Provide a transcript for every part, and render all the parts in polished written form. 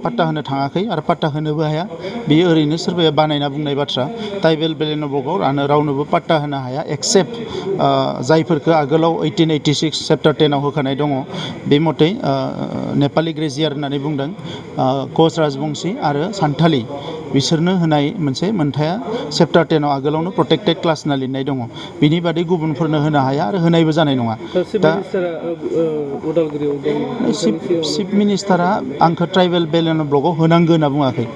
पाट्टा होनो थाङाखै आरो पाट्टा होनोबो हाया बेयो ओरैनो सोरबाया बानायना बुंनाय बाथ्रा ट्राइबेल बेलेन ब्लकआव रावनोबो पाट्टा होनो हाया एक्सेप्ट जायफोरखौ आगोलाव 1886 चेप्टार 10 आव होखानाय दङ बे मथै नेपालि ग्रेजियार होननानै बुंदों कच राजबंशी आरो सान्थालि बिसोरनो होनाय मोनसे मोनथाया चेप्टार 10 आव आगोलावनो प्रोटेक्टेड क्लास होनना लिरनाय दङ बिनि बादै गुबुनफोरनो होनो हाया आरो होनायबो जानाय नङा दा चिफ मिनिस्टारा आंखौ ट्राइबेल बेलेन ब्लकआव होनांगौ होनना बुङाखै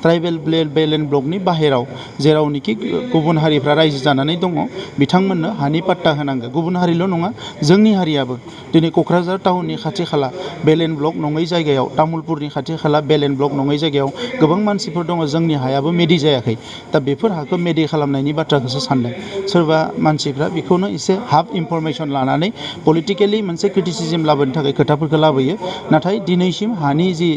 ट्राइबेल बेलेन ब्लकनि बाहेराव जेरावनोखि गुबुन हारिफ्रा रायजो जानानै दङ बिथांमोननो हानि पाट्टा होनांगौ गुबुन हारिल' नङा जोंनि हारियाबो दिनै क'क्राझार टाउननि खाथि खाला बेलेन ब्लक नङै जायगायाव तामुलपुरनि खाथि खाला बेलेन ब्लक नङै जायगायाव गोबां मानसिफोर दङ जोंनि हायाबो मेडि जायाखै दा बेफोर हाखौ मेडि खालामनायनि बाथ्राखौसो सानदों सोरबा मानसिफ्रा बेखौनो एसे हाफ इनफरमेसन लानानै पलिटिकेलि मोनसे क्रिटिसिजम लाबोनो थाखाय खोथाफोरखौ लाबोयो नाथाय दिनैसिम हानि जि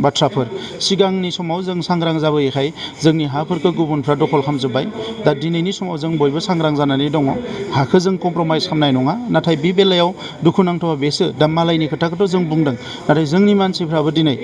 बाथ्राफोर सिगांनि समाव जों सांग्रां जाबोयैखाय जोंनि हाफोरखौ गुबुनफ्रा दखल खालामजोब्बाय दा दिनैनि समाव जों बयबो सांग्रां जानानै दङ हाखौ जों कमप्रमाइज खालामनाय नङा नाथाय बे बेलायाव दुखुनांथावा बेसो दा मालायनि खोथाखौथ' जों बुंदों नाथाय जोंनि मानसिफ्राबो दिनै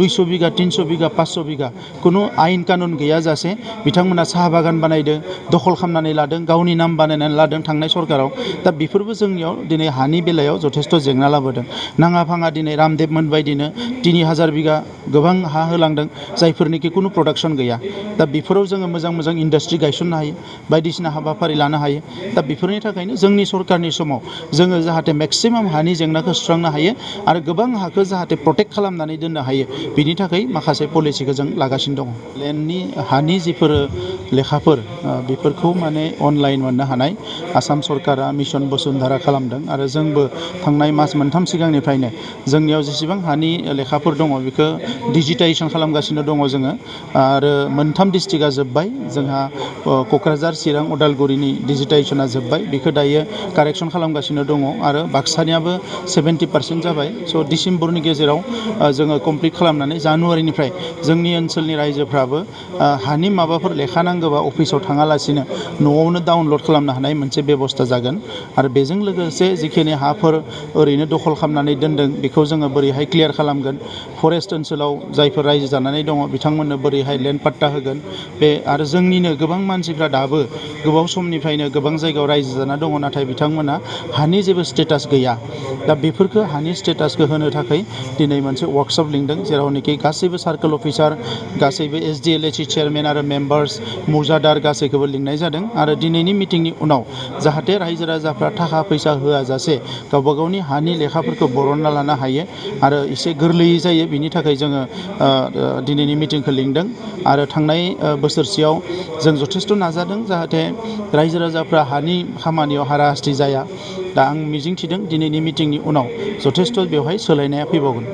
200 बिगा 300 बिगा 500 बिगा खुनु आयेन कानुन गैयाजासे बिथांमोना साहा बागान बानायदों दखल खालामनानै लादों गावनि नाम बानायनानै लादों थांनाय सरकाराव दा बेफोरबो जोंनियाव दिनै हानि बेलायाव जथेस्थ' जेंना लाबोदों नाङा फाङा दिनै रामदेब मोनबायदिनो 3000 बिगा गोबां हा होलांदों जायफोरनिखि खुनु प्रडाक्सन गैया दा बेफोराव जोङो मोजां मोजां इन्डास्ट्रि गायसननो हायो बायदिसिना हाबाफारि लानो हायो दा बेफोरनि थाखायनो जोंनि सरकारनि समाव जोङो जाहाथे मेक्सिमाम हानि जेंनाखौ सुस्रांनो हायो आरो गोबां हाखौ जाहाथे प्रटेक्ट खालामनानै दोननो हायो बिनि थाखाय माखासे पलिसिखौ जों लागासिनो दङ लेन्डनि हानि जिफोर लेखाफोर बेफोरखौ माने अनलाइन मोननो हानाय आसाम सरकारा मिशन बसुन्धरा खालामदों आरो जोंबो थांनाय मास मोनथाम सिगांनिफ्रायनो जोंनियाव जेसेबां हानि लेखाफोर दङ बेखौ डिजिटाइजेसन खालामगासिनो दङ जोङो आरो मोनथाम डिस्ट्रिक्टआ जोब्बाय जोंहा क'क्राझार चिरां उदालगुरिनि डिजिटाइजेसना जोब्बाय बेखौ दायो कारेक्सन खालामगासिनो दङ आरो बाक्सानियाबो 70% जाबाय स' डिसेम्बरनि गेजेराव जोङो कमप्लिट खालामनानै जानुवारिनिफ्राय जोंनि ओनसोलनि रायजोफ्राबो हानि माबाफोर लेखा नांगौबा अफिसाव थाङालासिनो न'आवनो डाउनलड खालामनो हानाय मोनसे बेबस्था जागोन आरो बेजों लोगोसे जिखिनि हाफोर ओरैनो दखल खालामनानै दोनदों बेखौ जोङो बोरैहाय क्लियार खालामगोन फरेस्ट ओनसोलाव जायफोर रायजो जानानै दङ बिथांमोननो बोरैहाय लेन्ड पाट्टा होगोन बे आरो जोंनिनो गोबां मानसिफ्रा दाबो गोबाव समनिफ्रायनो गोबां जायगायाव रायजो जाना दङ नाथाय बिथांमोना हानि जेबो स्टेटास गैया दा बेफोरखौ हानि स्टेटासखौ होनो थाखाय दिनै मोनसे वार्कशप लिंदों जेरावनोखि गासैबो सार्कोल अफिसार गासैबो SDLHC चेयारमेन आरो मेम्बार्स मौजादार गासैखौबो लिंनाय जादों आरो दिनैनि मिटिंनि उनाव जाहाथे रायजो राजाफ्रा थाखा फैसा होआजासे गावबा गावनि हानि लेखाफोरखौ बरनना लानो हायो आरो एसे गोरलैयै जायो बिनि थाखाय जोङो दिनैनि मिटिंखौ लिंदों आरो थांनाय बोसोरसेयाव जों जथेस्थ' नाजादों जाहाथे रायजो राजाफ्रा हानि खामानियाव हाराहास्ति जाया दा आं मिजिंथिदों दिनैनि मिटिंनि उनाव जथेस्थ' बेवहाय सोलायनाया फैबावगोन